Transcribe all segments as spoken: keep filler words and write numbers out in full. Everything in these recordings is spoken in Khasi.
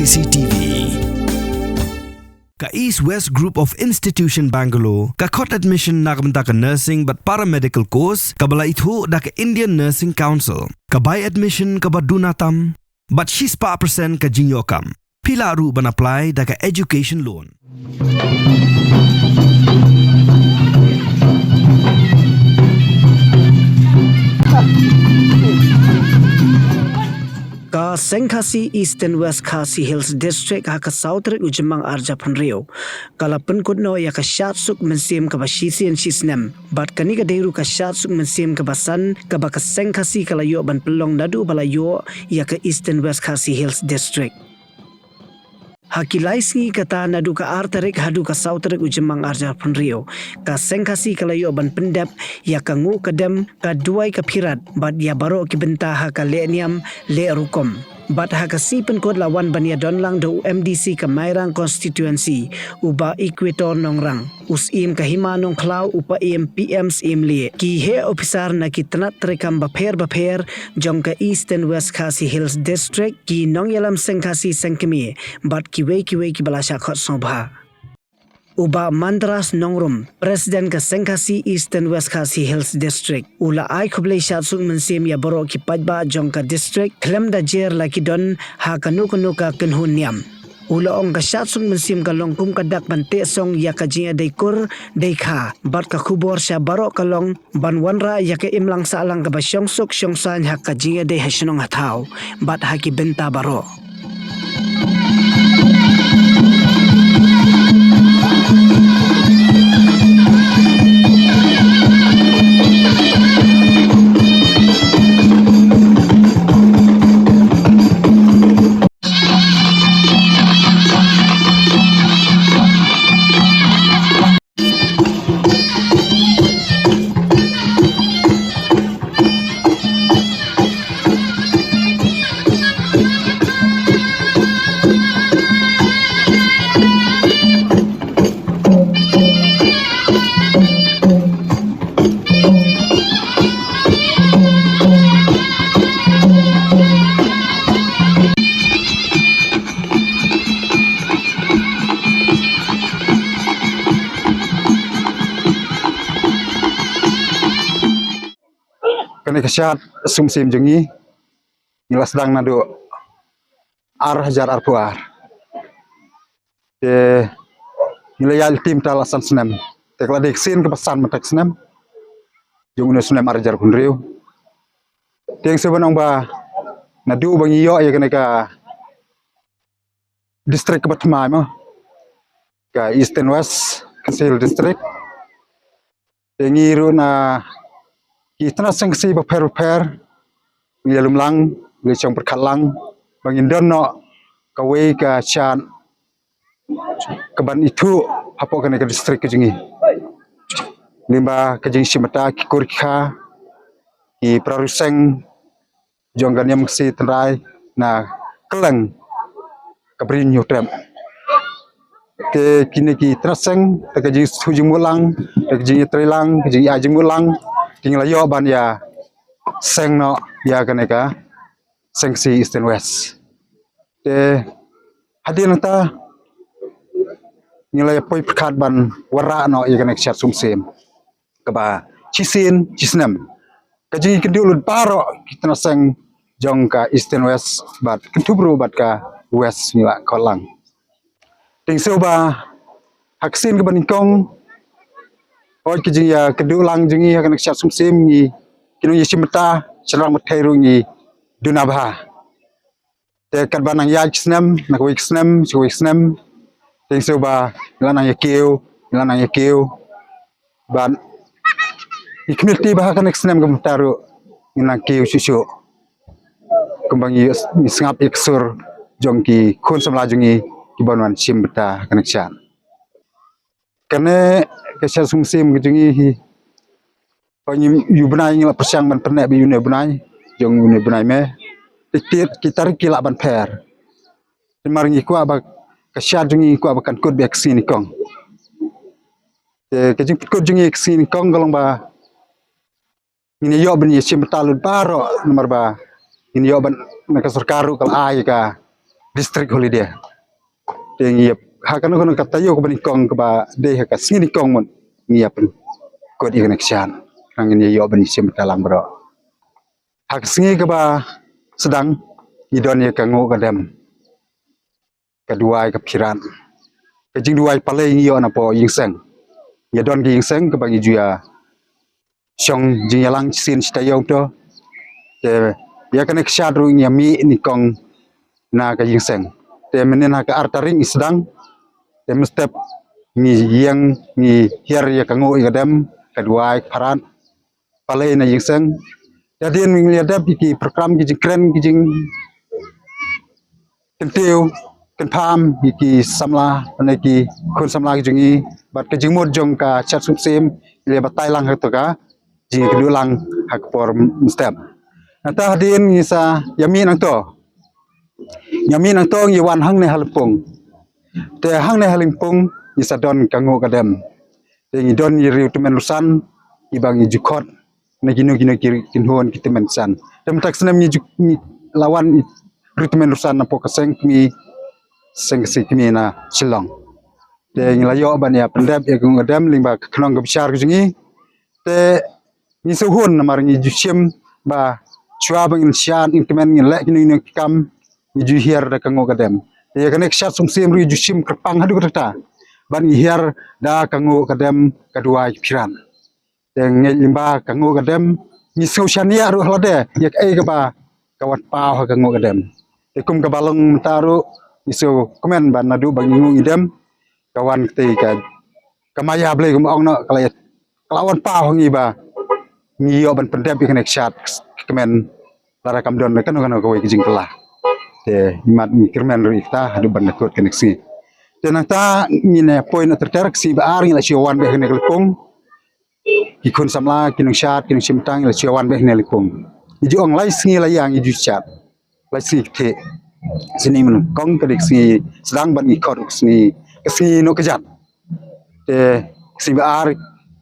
C C T V. Ka East West Group of Institution Bangalore ka khot admission na ka bynta ka nursing bad paramedical course kaba la ithuh da ka Indian Nursing Council. Ka bai admission kaba duna tam bad shispah percent ka jingïoh kam. Phi lah ruh ban apply da ka education loan. Ka Seng Khasi Eastern West Khasi Hills District ha ka saw tarik u Jymmang arhajar arphew hynriew ka la pynkut noh ïa ka shad suk mynsiem kaba shisien shisnem. Bad kane ka dei ruh ka shad suk mynsiem kaba san kaba ka Seng Khasi ka la ïoh ban pynlong naduh ba la ïoh ïa ka Eastern West Khasi Hills District. Ha ki lai sngi kata naduh ka ar tarik haduh ka saw tarik u Jymmang arhajar arphew hynriew, ka Seng Khasi ka la ïoh ban pyndep ïa ka nguh ka dem, ka duwai ka phirat bad ïa baroh ki bynta ha ka leh niam leh rukom. Bad ha ka sngi pynkut la wan ban ïadon lang da u M D C ka Mairang Constituency, u Bah Equator Nongrang, u Syiem ka Hima Nongkhlaw, u Paiem P M Syiem Lieh, ki heh ophisar na ki tnat treikam bapher bapher jong ka Eastern West Khasi Hills District, ki nongïalam Seng Khasi Seng Kmie bad kiwei kiwei kiba la shah khot sngewbha. U Bah Mandras Nongrum, President ka Seng Khasi Eastern West Khasi Hills District, u la ai khublei shad suk mynsiem ïa baroh ki paidbah jong ka district khlem da jer la ki don ha kano kano ka kynhun niam. U la ong ka shad suk mynsiem ka long kum ka dak ban teh song ïa ka jingïadei kur dei kha bad ka khubor sha baroh ka long ban wanrah ïa ka imlang sahlang kaba shong suk shong saiñ ha ka jingïadei ha shnong ha thaw bad ha ki bynta baroh. Kane ka shad suk mynsiem jong ngi, ngi la sdang naduh ar hajar arphew ar. Te ngi la ïaid lynti mynta la san snem. Te ka la dei ka sien kaba san mynta ka snem jong une u snem ar hajar arphew hynriew. Te nga sngewbha ban ong ba naduh ba ngi ïoh ïa kane ka district kaba thymmai mo, ka Eastern West Khasi Hills District. Te ngi ruh na ki tnat seng Khasi bapher bapher ngi la lum lang, ngi la shong pyrkhat lang ba ngin don noh kawei ka shad kaban ithuh hapoh kane ka district ka jong ngi. Lyngba ka jingshim bynta ki kur ki kha, ki para riew seng jong ka niam Khasi tynrai na kylleng ka Bri Hynñiewtrep. Te kine ki tnat seng, te ka jingshu jingmut lang, te ka jingïatreilang, ka jingai jingmut lang, te ngi la ïoh ban ïa seng noh ïa kane ka Seng Khasi Eastern West. Te hadien nangta ngi la ïa poi pyrkhat ban wanrah noh ïa kane ka shad suk mynsiem kaba shisien shisnem. Ka jingïakynduh lut baroh ki tnat seng jong ka Eastern West bad kynthup ruh bad ka West ngi la khot lang. Te nga sngewbha ha ka sien kaba nyngkong, hooid, ka jingïakynduh lang jong ngi ha kane ka shad suk mynsiem ngi, ki nongïashim bynta shynrang ba thei ruh ngi duna bha. Te katba nang ïaid ki snem na kawei ka snem sha kawei ka snem, te nga sngewbha ngi la nang ïakiew, ngi la nang ïakiew. Bad ngi khmih lynti ba ha kane ka snem kaba mynta ruh ngin nang kiew shuh shuh kumba ngi, ngi sngap ïa ka sur jong ki khun samla jong ngi kiban wan shim bynta ha kane ka shad. Kane ka shad suk mynsiem ka jong ngi hi, ba ngi ïa u bnai ngi la pyrshang ban pynneh bad ïa une u bnai jong une u bnai May. Te ki, ki tarik ki lah ban pher. Namar ngi kwah ba ka shad jong ngi, ngi kwah ba kan kut beit ha ka sngi nyngkong. Te ka jingpynkut jong ngi ha ka sngi nyngkong ka long ba ngin ïoh ban ïashim bynta lut baroh, namar ba ngin ïoh ban, na ka sorkar ruh ka la ai ka district holiday. Te ngi ïa ha kano kano ka taïew kaba nyngkong kaba dei ha ka sngi nyngkong mut ngi ïa pynkut ïa kane ka shad. Khnang ngin ïa ïoh ban ïa shim bynta lang baroh. Ha ka sngi kaba sdang ngi don ïa ka nguh ka dem, ka duwai ka phiran. Ka jingduwai palei ngi ïoh napoh ïing seng. Ngi don ka ïing seng kaba ngi ju ïa shong jingïalang shisien shi taïew to. Te ïa kane ka shad ruh ngi ïa mih nyngkong na ka ïing seng. Te mynnin ha ka ar tarik ngi sdang. Te mynstep ngi ïeng ngi hiar ïa ka nguh ïa ka dem, ka duwai ka phiran palei na ïing seng. Te hadien ngi la dep ïa ki program, ki jingkren, ki jingkyntiew kynpham ïa ki samla ne ki khun samla ki jong ngi bad ka jingmut jong ka Shad Suk Syiem ngi la batai lang ha kato ka jingkynduh lang ha ka por mynstep. Nangta hadien ngi sa ïa mih nangto, ïa mih nangto ngi wan hangne ha Lympung. Te hangne ha Lympung ngi sa don ka nguh ka dem. Te ngi don ïa riew tymmen rusan kiba ngi ju khot na kino kino ki kynhun ki tymmen rusan. Te mynta ka snem ngi ju, ngi la wan ïa riew tymmen rusan napoh ka seng kmie, seng Khasi Kmie na Shillong. Te ngi la ïoh ban ïa pyndep ïa ka nguh ka dem lyngba ka khnong ka bishar ka jong ngi. Te ngi sngewhun namar ngi ju shim ba shuwa ba ngin shad, ngin kmen, ngin leh kino kino ki kam, ngi ju hiar da ka nguh ka dem. Te ïa kane ka Shad Suk Syiem ruh ju shim kyrpang haduh katta katta ban ngi hiar da ka nguh ka dem, ka duwai ka phiran. Te ngeit lyngba ka nguh ka dem ngi sngew shaniah ruh ha lade ïa kaei kaba ka wan paw ha ka nguh ka dem. Te kum kaba long mynta ruh ngi sngewkmen ba naduh ba ngi nguh ngi dem ka wan katei ka, ka maya Blei, kum ong noh, ka la, ka la wan paw ha ngi ba ngi ïoh ban pyndep ïa kane ka shad, ka kmen lada kam don kano kano kawei ka jingkylla. Te imat ngi kyrmen ruh ïa kata haduh ban da kut kane ka sngi. Te nangta ngin ïa poi noh ter ter, ka sngi ba ar ngi la shu wan beit ha kane ka Lympung. Ki khun samla, ki nongshad, ki nongshim bynta ngi la shu wan beit ha kane ka Lympung. Ngi ju ong lai sngi la ïa ngi ju shad. Lai sngi ka thiah. Sngi nyngkong ka dei ka sngi sdang bad ngi khot ka sngi, ka sngi Nohkjat. Te ka sngi ba ar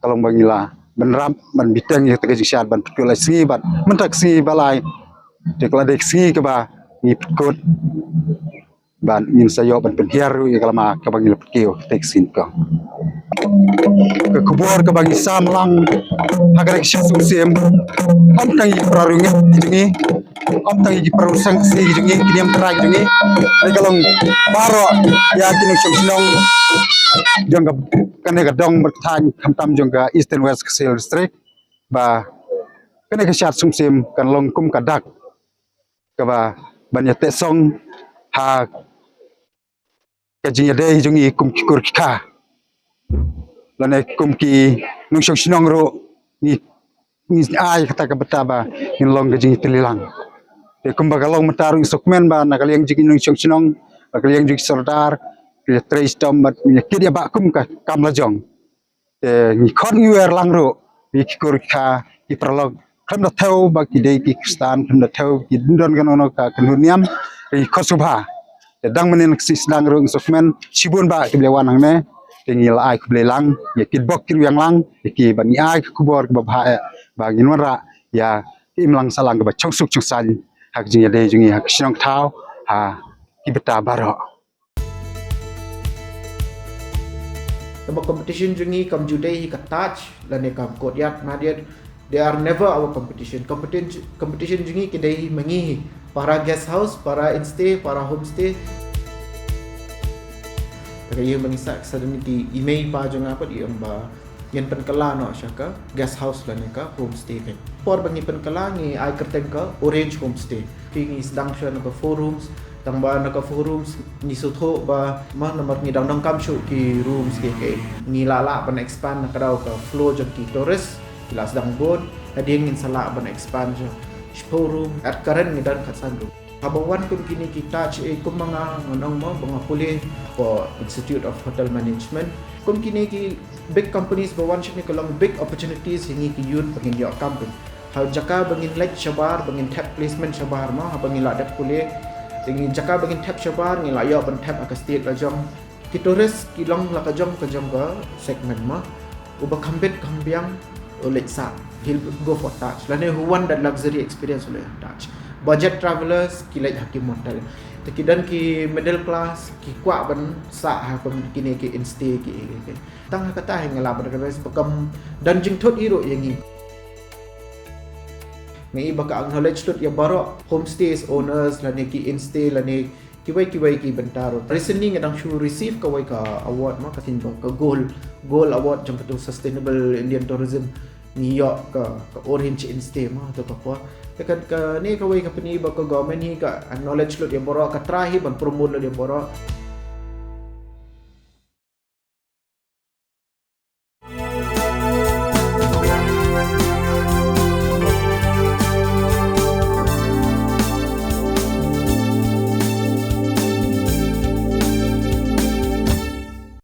ka long ba ngi la bynrap ban bteng ïa kata ka jingshad ban pynkut lai sngi bad mynta ka sngi ba lai te ka la dei ka sngi kaba ngi pynkut bad ngin sa ïoh ban pynhiar ruh ïa ka lama kaba ngi la pynkiew kata ka sngi nyngkong. Ka khubor kaba ngi sam lang ha kane ka Shad Suk Syiem, ym tang ïa ki para riewngeit ki jong ngi, ym tang ïa ki para seng Khasi ki jong ngi, ki niam trai ki jong ngi, hynrei ka long baroh ïa ki nongshong shnong jong ka, kane ka dong bad ka thaiñ, khamtam jong ka Eastern West Khasi Hills District, ba kane ka Shad Suk Syiem kan long kum ka dak kaba ban ïa teh song ha ka jingïadei jong ngi kum ki kur ki kha lane kum ki nongshong shnong ruh. Ngi, ngi ai kata ka bynta ba ngin long ka jingïatylli lang. Te kumba ka long mynta ruh ngi sngewkmen ba na ka liang jong ki nongshong shnong, na ka liang jong ki sordar, ki ïatrei shitom bad ngi ïa kit ïa bah kum ka kam la jong. Te ngi khot ngi wer lang ruh ïa ki kur ki kha, ki paralok, khlem da thew ba ki dei ki Khristan, khlem da thew ki don kano kano ka kynhun niam, ngi khot sngewbha. Te dang mynnin ka sngi sdang ruh ngi sngewkmen shibun ba ki ba la wan hangne. Te ngi la ai khublei lang ïa ki bok ki rwiang lang ïa ki bad ngi ai ka khubor kaba bha eh ba ngin wanrah ïa ka imlang sahlang kaba shongsuk shongsaiñ ha ka jingïadei jong ngi ha ka shnong thaw, ha ki bynta baroh. Te ba competition jong ngi kam ju dei hi ka Taj lane kam Courtyard Marriott. They are never our competition. Competition, competition jong ngi ki dei hi ma ngi hi, para guest house, para instay, para homestay. Te ka ïing ba ngi sah, sah da ki i mei i pa jong nga pat i ong ba ngin pynkylla noh sha ka guest house lane ka homestay. Por ba ngi pynkylla ngi ai kyrteng ka Orange Homestay. Phi, ngi sdang shuwa na ka four rooms, tang ba na ka four rooms ngi sngewthuh ba ma namar ngi dang donkam shuh ki rooms ki, ki ngi lah lah ban expand na ka daw ka flow jong ki tourist. Ki la sdang bun, hadien ngin sa lah ban expand sha shiphew room, at current ngi don khatsan room. Haba wan kum kine ki Taj, eh, kum ma nga ngan ong mo ba nga pule for Institute of Hotel Management. Kum kine ki big companies ba wan shane ka long big opportunities ïa ngi ki youth ba ngin ïoh kam pyn. Ha jaka ba ngin leit shabar, ba ngin thep placement shabar mo, haba ngi la dep pule. Te ngi jaka ba ngin thep shabar, ngi la ïoh ban thep ha ka state la jong. Ki tourist ki long la ka jong ka jong ka segment mo. Uba kham bit kham biang u leit sah, he'll go for Taj. Lane who want that luxury experience u leit ha Taj. Budget travelers ki leit ha ki motel. Ki don ki middle class ki kwah ban sah ha kum kine ki instay ki, ki, ki. Tang ha kata hi nga lah ban recognize ba kam don jingthut hi ruh ïa ngi. Nga i ba ka acknowledge lut ïa baroh homestays owners lane ki instay lane kiwei kiwei ki bynta ruh. Recently nga dang shu receive kawei ka award ma ka sien ba ka gold, gold award jong katu sustainable Indian tourism. Ngi ïoh ka, ka Orange Instay ma tu ka por. Te ka, kane kawei ka pyni ba ka government hi ka acknowledge lut ïa baroh, ka try hi ban promote lut ïa baroh.